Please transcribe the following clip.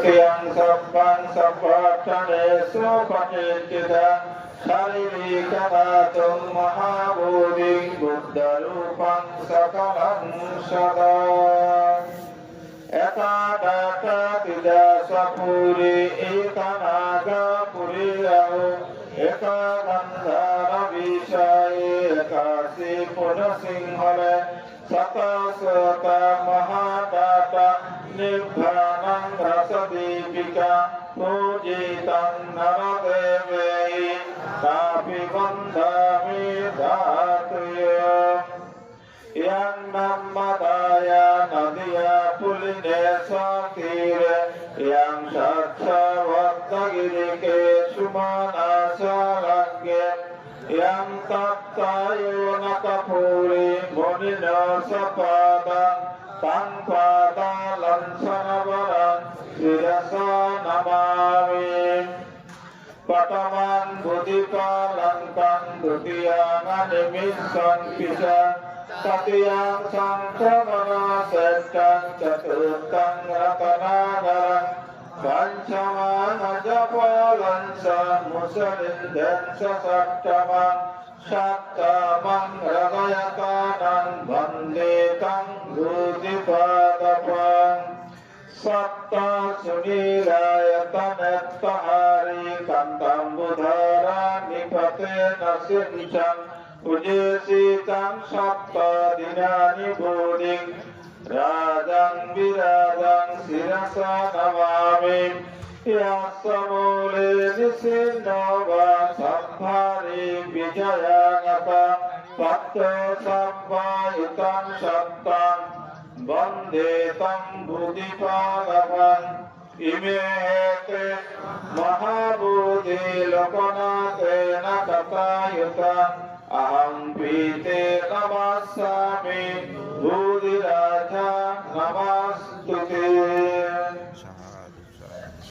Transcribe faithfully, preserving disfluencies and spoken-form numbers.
Yaṃ sabbaṃ sabbaṭṭhanesu patiṭṭhitaṃ, sārīrikadhātuṃ mahābodhiṃ buddharūpaṃ sakalaṃ sadā. Ekā dhatā tiṇṇassa purī, ekā nāgapurī bahu, ekā gandharavicchayī, ekā sī punasinhale. Sattasatta mahādhattā nibbānaṃ rasadīpikā, pūjitaṃ naradevehi tāpi vandāmi dhātuyo. Yaṃ nammadāya nadiyā puline saṅgīre, yaṃ sakyavātagirike sumanāsarāge, yaṃ tattha yonakapurī munino sabbadhaṃ, taṃ pādalañjanavaraṃ sirasā namāmi. Paṭhamaṃ buddhipālaṅkaṃ, dutiyaṃ animissaṃ picchaṃ, tatiyaṃ saṅghamanaṃ seṭṭhaṃ, catutthaṃ ratanāgaraṃ, pañcamaṃ ajapālañca musalindañca saṭṭhamaṃ, sattamaṃ rājayakkhaṇaṃ, vande taṃ buddhipādapaṃ. Satta suṇirāyatane ṭṭhārī, kantambudhārā nipātena sijjaṃ, ujesitaṃ sattadināni bodhiṃ, rājaṃ virājaṃ sirasā namāmi. Yassa mūle nisinno vā, sabbāni vijayaṃ āgaṃ, patto sambhāvitam satthaṃ, vande taṃ buddhipādapaṃ. Ime ete mahābodhi lokanāthena tathāyutā, ahampi te namassāmi bodhirājā namā